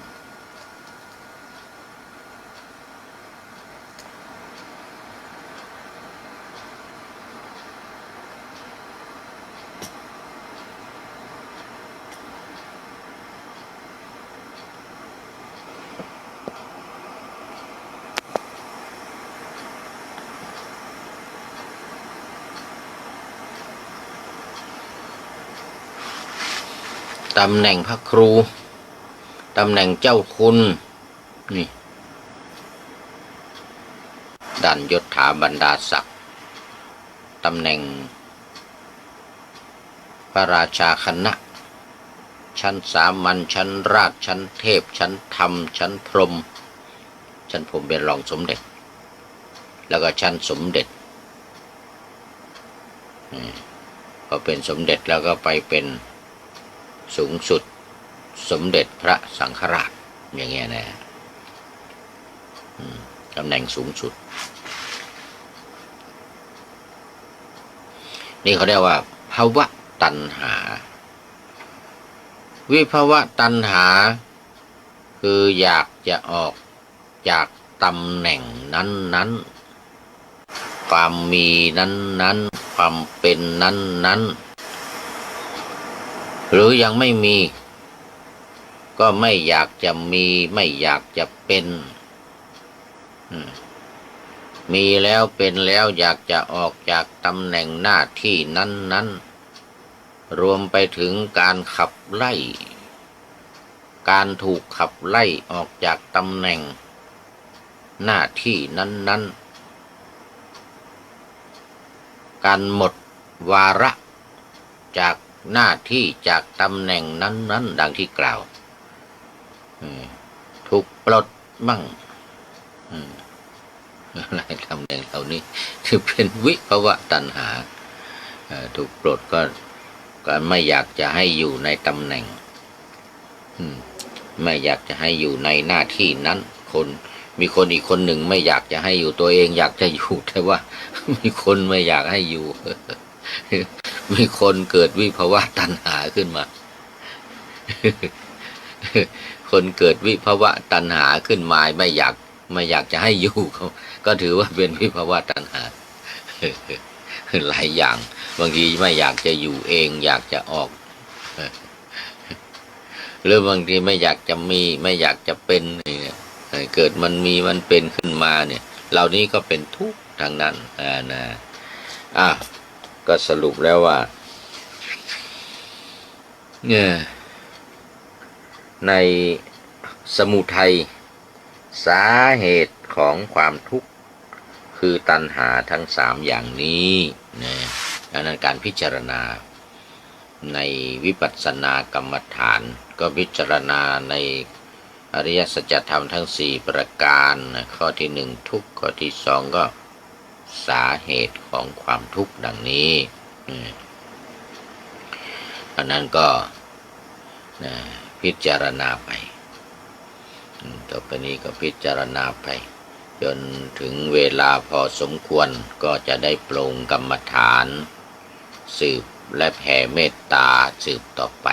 ตำแหน่งพระครู ตำแหน่งเจ้าคุณ นี่ ด้านยศถาบรรดาศักดิ์ ตำแหน่งพระราชาคณะ ชั้นสามัญ ชั้นราช ชั้นเทพ ชั้นธรรม ชั้นพรหม ชั้นพรหมเป็นรองสมเด็จ แล้วก็ชั้นสมเด็จ นี่ พอเป็นสมเด็จแล้วก็ไปเป็นสูงสุด สมเด็จพระสังฆราช อย่างเงี้ยนะ อืม ตำแหน่งสูงสุด นี่เขาเรียกว่า ภวตัณหา วิภวตัณหา คืออยากจะออกจากตำแหน่งนั้นๆ ความมีนั้นๆ ความเป็นนั้นๆ หรือยังไม่มี ก็ไม่อยากจะมี ไม่อยากจะเป็น อืม มีแล้วเป็นแล้ว อยากจะออกจากตำแหน่งหน้าที่นั้นๆ รวมไปถึงการขับไล่ การถูกขับไล่ออกจากตำแหน่งหน้าที่นั้นๆ การหมดวาระจากหน้าที่จากตำแหน่งนั้นๆ ดังที่กล่าว อืม ถูกปลดมั่ง อืม อะไรตำแหน่งเหล่านี้ ถือเป็นวิภวตัณหา เอ่อ ถูกปลดก็ ก็ไม่อยากจะให้อยู่ในตำแหน่ง อืม ไม่อยากจะให้อยู่ในหน้าที่นั้น คน มีคนอีกคนหนึ่งไม่อยากจะให้อยู่ ตัวเองอยากจะอยู่ แต่ว่ามีคนไม่อยากให้อยู่ มีคนเกิดวิภวตัณหาขึ้นมา คนเกิดวิภวตัณหาขึ้นมา ไม่อยาก ไม่อยากจะให้อยู่ ก็ ก็ถือว่าเป็นวิภวตัณหา หลายอย่าง บางทีไม่อยากจะอยู่เอง อยากจะออก หรือบางทีไม่อยากจะมี ไม่อยากจะเป็นเนี่ย เกิดมันมีมันเป็นขึ้นมาเนี่ย เหล่านี้ก็เป็นทุกข์ทั้งนั้นอ่านะอ่ะก็สรุปแล้วว่าเนี่ยในสมุทัย สาเหตุของความทุกข์คือตัณหาทั้งสามอย่างนี้นะอันนั้นการพิจารณาในวิปัสสนากรรมฐาน ก็พิจารณาในอริยสัจธรรมทั้งสี่ประการนะข้อที่หนึ่งทุกข์ ข้อที่สองก็สาเหตุของความทุกข์ดังนี้อืมอันนั้นก็นะพิจารณาไป อืมต่อไปนี้ก็พิจารณาไป จนถึงเวลาพอสมควรก็จะได้ปรงกรรมฐาน สืบและแผ่เมตตาสืบต่อไป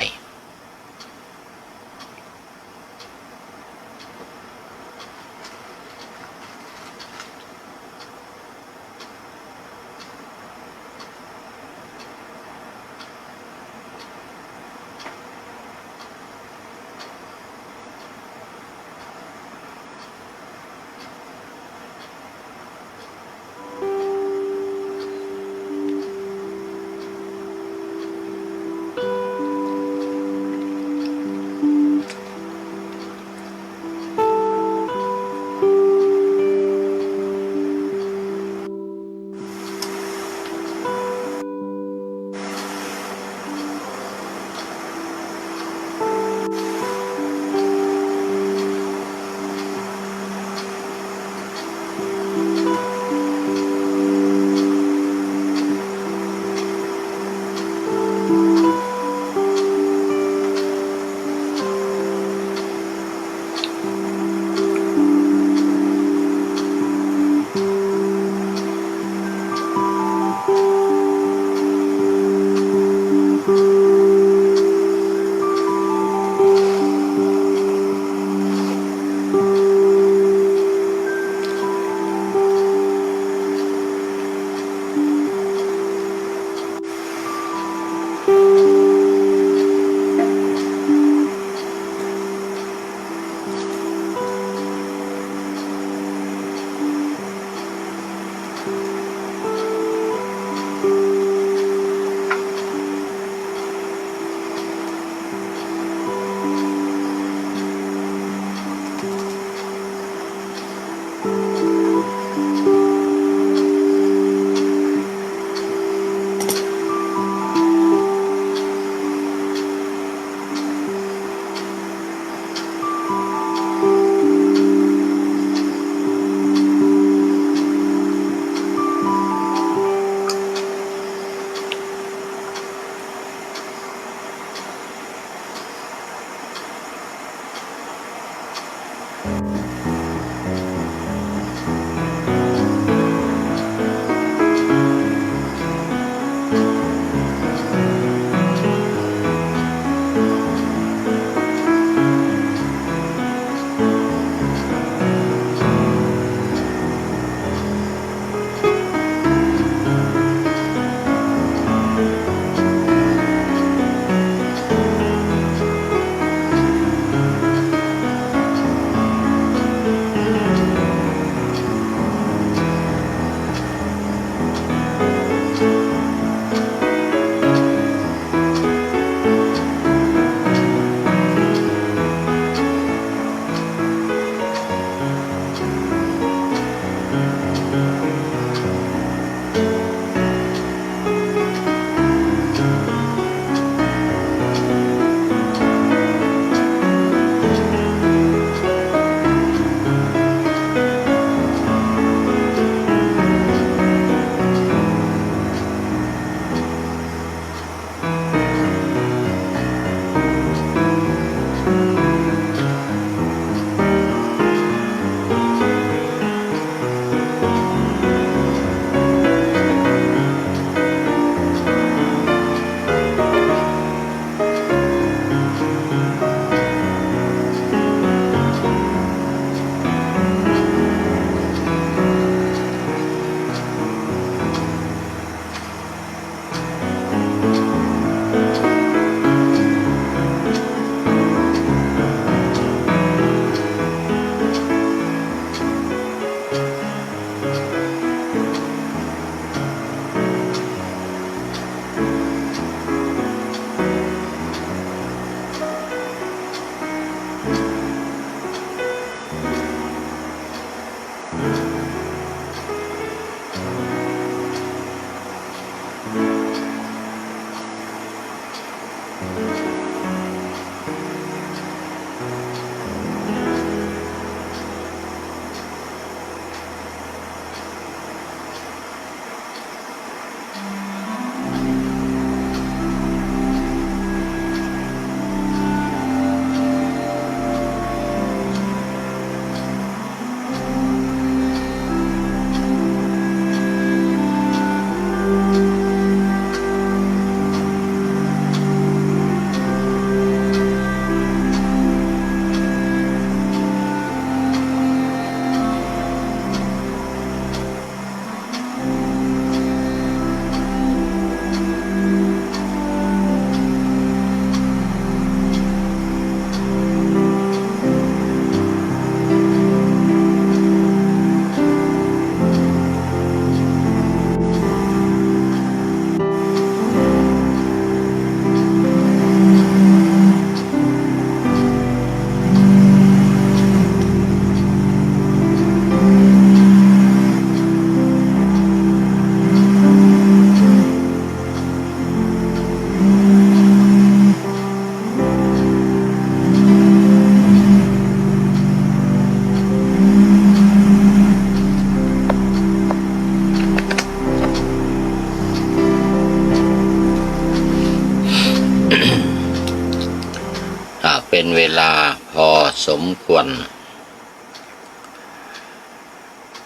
เป็นเวลาพอสมควร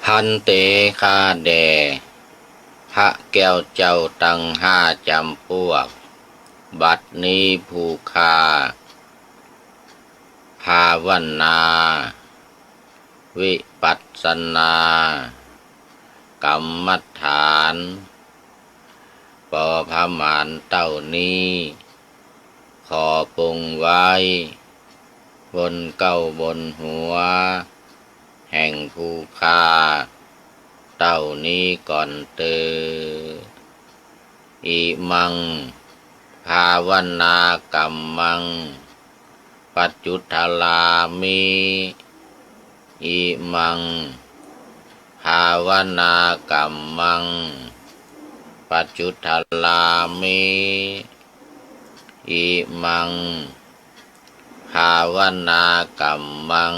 พันเต ข้าแด่พระแก้วเจ้าทั้งห้าจำพวก บัดนี้ผู้ข้าภาวนา วิปัสสนากรรมฐาน ปอพระหมานเต้านี้ ขอปรงไว้ บนเกล้าบนหัว แห่งผู้ข้า เต้านี้ก่อนเตอ อิมัง ภาวนากรรมัง ปัจจุทลามิ อิมัง ภาวนากรรมัง ปัจจุทลามิ อิมัง ภาวนากรรมัง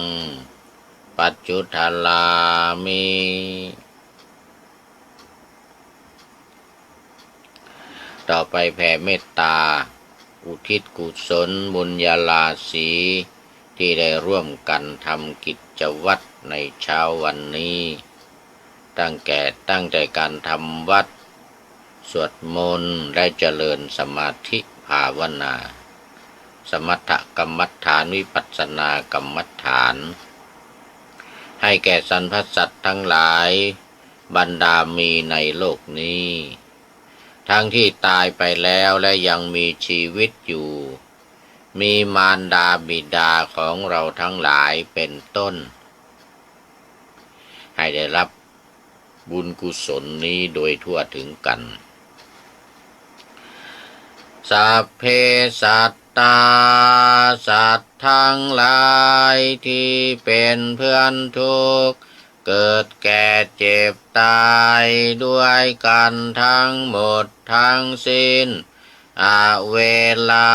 ปัจจุทลามิ ต่อไปแผ่เมตตา อุทิศกุศลบุญญาราศี ที่ได้ร่วมกันทำกิจวัตรในเช้าวันนี้ ตั้งแก่ ตั้งแต่การทำวัตร สวดมนต์ และเจริญสมาธิภาวนา สมถกรรมฐาน วิปัสสนากรรมฐาน ให้แก่สรรพสัตว์ทั้งหลาย บรรดามีในโลกนี้ ทั้งที่ตายไปแล้วและยังมีชีวิตอยู่ มีมารดาบิดาของเราทั้งหลายเป็นต้น ให้ได้รับบุญกุศลนี้โดยทั่วถึงกัน สัพเพสัตตา สัตว์ทั้งหลายที่เป็นเพื่อนทุกข์ เกิดแก่เจ็บตายด้วยกันทั้งหมดทั้งสิ้น อเวรา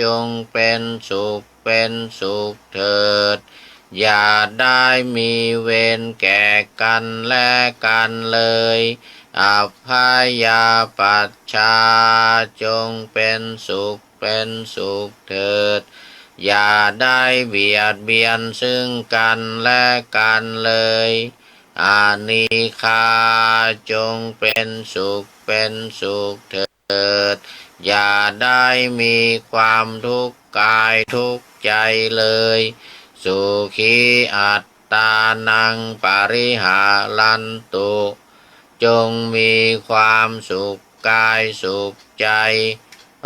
จงเป็นสุขเป็นสุขเถิด อย่าได้มีเวรแก่กันและกันเลย อัพพยาปัชชา จงเป็นสุขเป็นสุขเถิด อย่าได้เบียดเบียนซึ่งกันและกันเลย อนีฆา จงเป็นสุขเป็นสุขเถิด อย่าได้มีความทุกข์กายทุกข์ใจเลย สุขีอัตตานัง ปริหารันตุ จงมีความสุขกายสุขใจ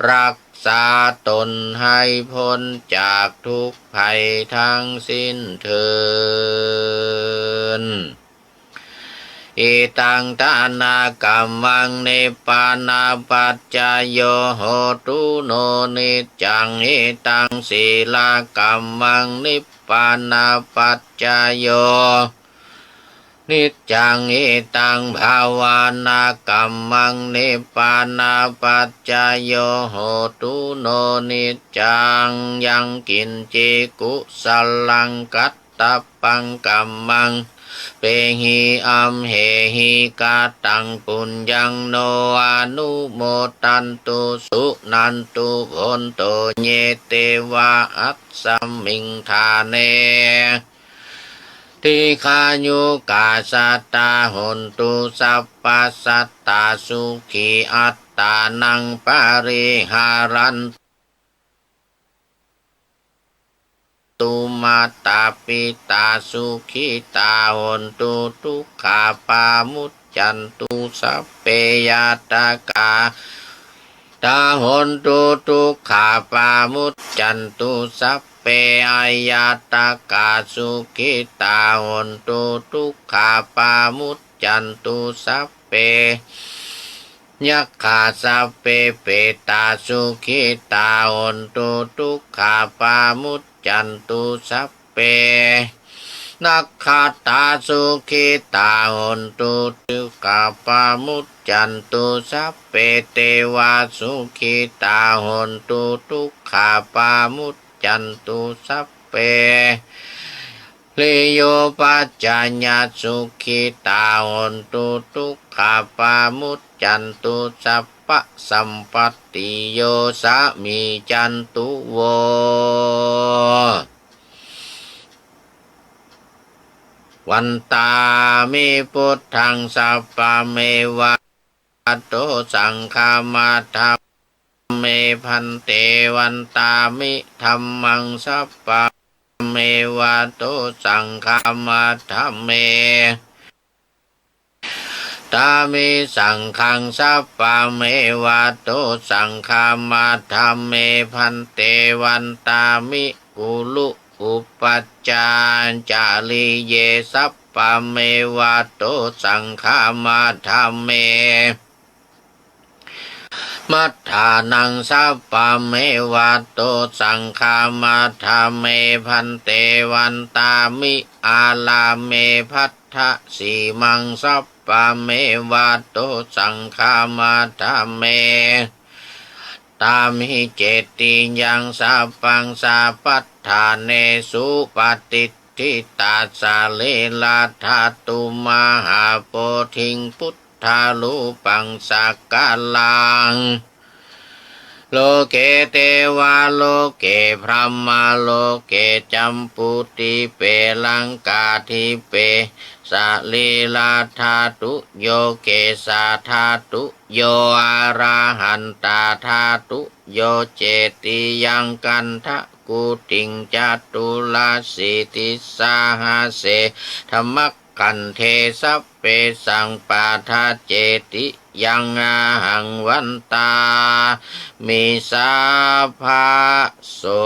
รักษาตนให้พ้นจากทุกข์ภัยทั้งสิ้นเทอญ Idaṃ dānakammaṃ nibbānapaccayo hotu no niccaṃ. Idaṃ sīlakammaṃ nibbānapaccayo niccaṃ. Idaṃ bhāvanākammaṃ nibbānapaccayo hotu no niccaṃ. Yaṃ kiñci kusalaṃ kat tabbaṃ kammaṃ pahi amhehi kataṃ puññaṃ no anumodantu suṇantu bhonto ye devā asmiṃ ṭhāne dīghāyukā sadā hontu sabbā sattā sukhī attānaṃ pariharantu mātā pitā sukhitā hontu dukkhā pamuccantu sabbe ñātakā tā hontu dukkhā pamuccantu sabbe aññātakā sukhitā hontu dukkhā pamuccantu sabbe yakkhā sabbe petā sukhitā hontu dukkhā pamuccantu sabbe nakkhattā sukhitā hontu dukkhā pamuccantu sabbe devā sukhitā hontu dukkhā pamuccantu sabbe hriyopaccayā sukhitā hontu dukkhā pamuccantu sabbe sampati yo samijjhantu vo. Vandāmi buddhaṃ sabbameva dosaṃ khamatha me bhante. Vandāmi dhammaṃ sabbameva dosaṃ khamatha me. Vandāmi saṅghaṃ sabbameva dosaṃ khamatha me bhante. Vandāmi guru upajjhācariye sabbameva dosaṃ khamatha me. Mathānaṃ sabbameva dosaṃ khamatha me bhante. Vandāmi ārāme bhaddasīmaṃ sabbameva dosaṃ khamatha me. Vandāmi cetiyaṃ sabbaṃ sabbaṭṭhānesu patiṭṭhitā sarīradhātu mahābodhiṃ buddharūpaṃ sakalaṃ. Loke devā loke brahmaloke jambudīpe laṅkādīpe sarīradhātuyo kesādhātuyo arahantādhātuyo cetiyaṃ gandhakuṭiṃ caturāsītisahasse dhamma kkhandhe sabbesaṃ buddhacetiyaṃ ahaṃ vandāmi sabbaso.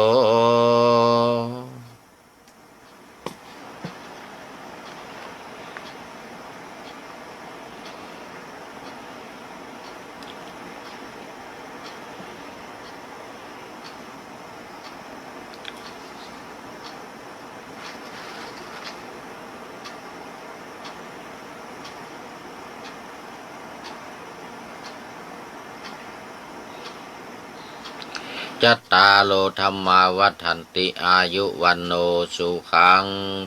จัตตาโร ธัมมา วัฏฏันติ อายุ วัณโณ สุขัง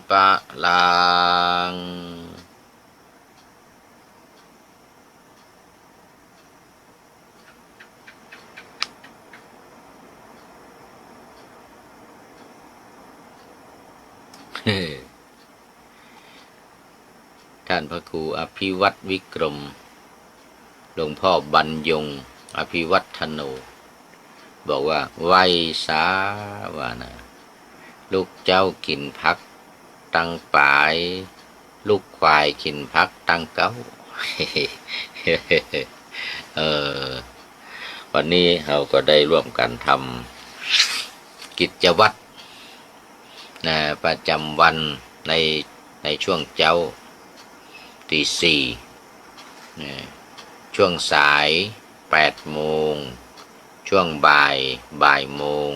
พลัง ท่านพระครูอภิวัตรวิกรม หลวงพ่อบรรยง อภิวัฒโน บอกว่า ไหว้สา ว่านะ ลูกเจ้ากินผักตังปาย ลูกควายกินผักตังเก๊า เออ วันนี้เราก็ได้ร่วมกันทำกิจวัตร นะ ประจำวันใน ในช่วงเจ๊า ตีสี่ นะ ช่วงสาย แปดโมง ช่วงบ่าย บ่ายโมง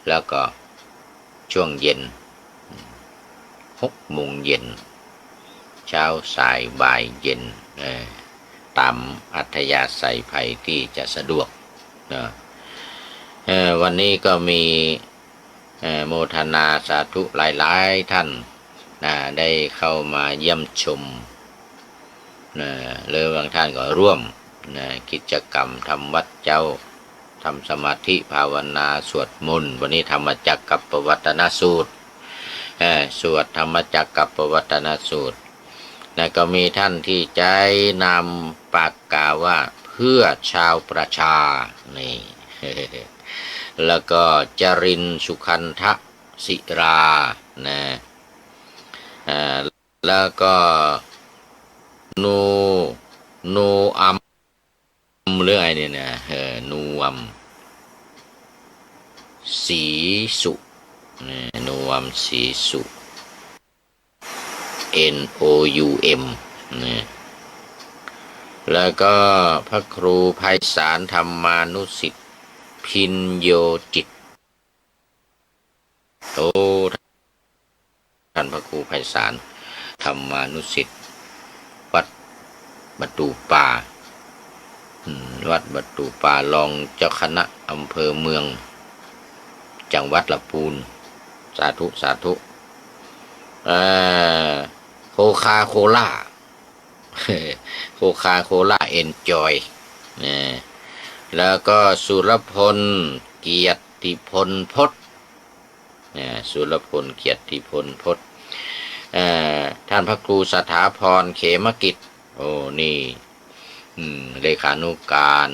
แล้วก็ช่วงเย็น หกโมงเย็น เช้า สาย บ่าย เย็น เออ ตามอัธยาศัยใผที่จะสะดวก นะ เออ วันนี้ก็มี เอ่อ โมทนาสาธุหลายๆ ท่าน นะ ได้เข้ามาเยี่ยมชม นะ หรือบางท่านก็ร่วม นะ กิจกรรมทำวัตรเจ๊า ทำสมาธิภาวนาสวดมนต์ วันนี้ธรรมจักรกัปปวัตตนสูตร เอ่อ สวดธรรมจักรกัปปวัตตนสูตร นะ ก็มีท่านที่ใช้นามปากกาว่า เพื่อชาวประชา นี่ แล้วก็จรินทร์ สุคันธศิลา นะ อ่า แล้วก็ โน โนอัม หรือไงเนี่ยนะ เออ โนอัม ศรีสุ นะ โนอัม ศรีสุ N O U M นะ แล้วก็พระครูไพศาล ธรรมานุสิทธิ์ พิญโญจิต โอ้ ท่านพระครูไพศาล ธรรมานุสิทธิ์ วัดประตู่ป่า อืม วัดประตู่ป่า รองเจ้าคณะอำเภอเมือง จังหวัดลำพูน สาธุ สาธุ เอ่อ โคคาโคล่า โคคาโคล่า เอนจอย นะแล้วก็สุรพลเกียรติพลพจน์ นะสุรพลเกียรติพลพจน์ เอ่อท่านพระครูสถาพรเขมกิจ โอ้นี่ อืมเลขานุการ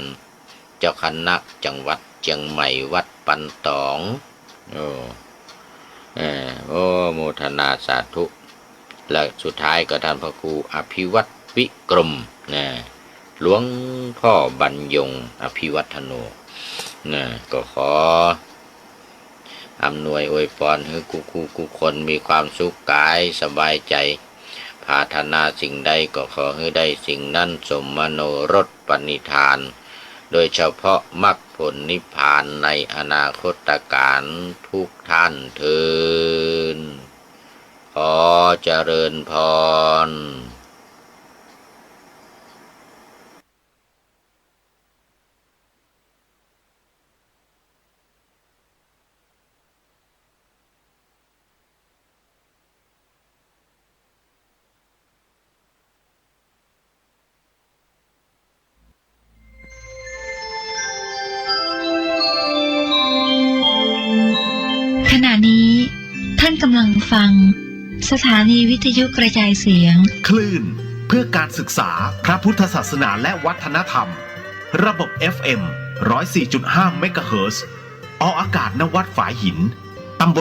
เจ้าคณะจังหวัดเชียงใหม่วัดปันตอง โอ้เออโอ้โมทนาสาธุ และสุดท้ายก็ท่านพระครูอภิวัตรวิกรมนะหลวงพ่อบรรยงอภิวัฒโนนะก็ขออำนวยอวยพรให้คู่คู่คู่คนมีความสุขกายสบายใจ ปรารถนาสิ่งใดก็ขอให้ได้สิ่งนั้นสมมโนรสปณิธาน โดยเฉพาะมรรคผลนิพพานในอนาคตกาลทุกท่านเทอญ ขอเจริญพร ขณะนี้ท่านกำลังฟัง สถานีวิทยุกระจายเสียง คลื่นเพื่อการศึกษาพระพุทธศาสนาและวัฒนธรรม ระบบ เอฟ เอ็ม ร้อยสี่จุดห้า เมกะเฮิรตซ์ ออกอากาศณวัดฝายหิน ตำบล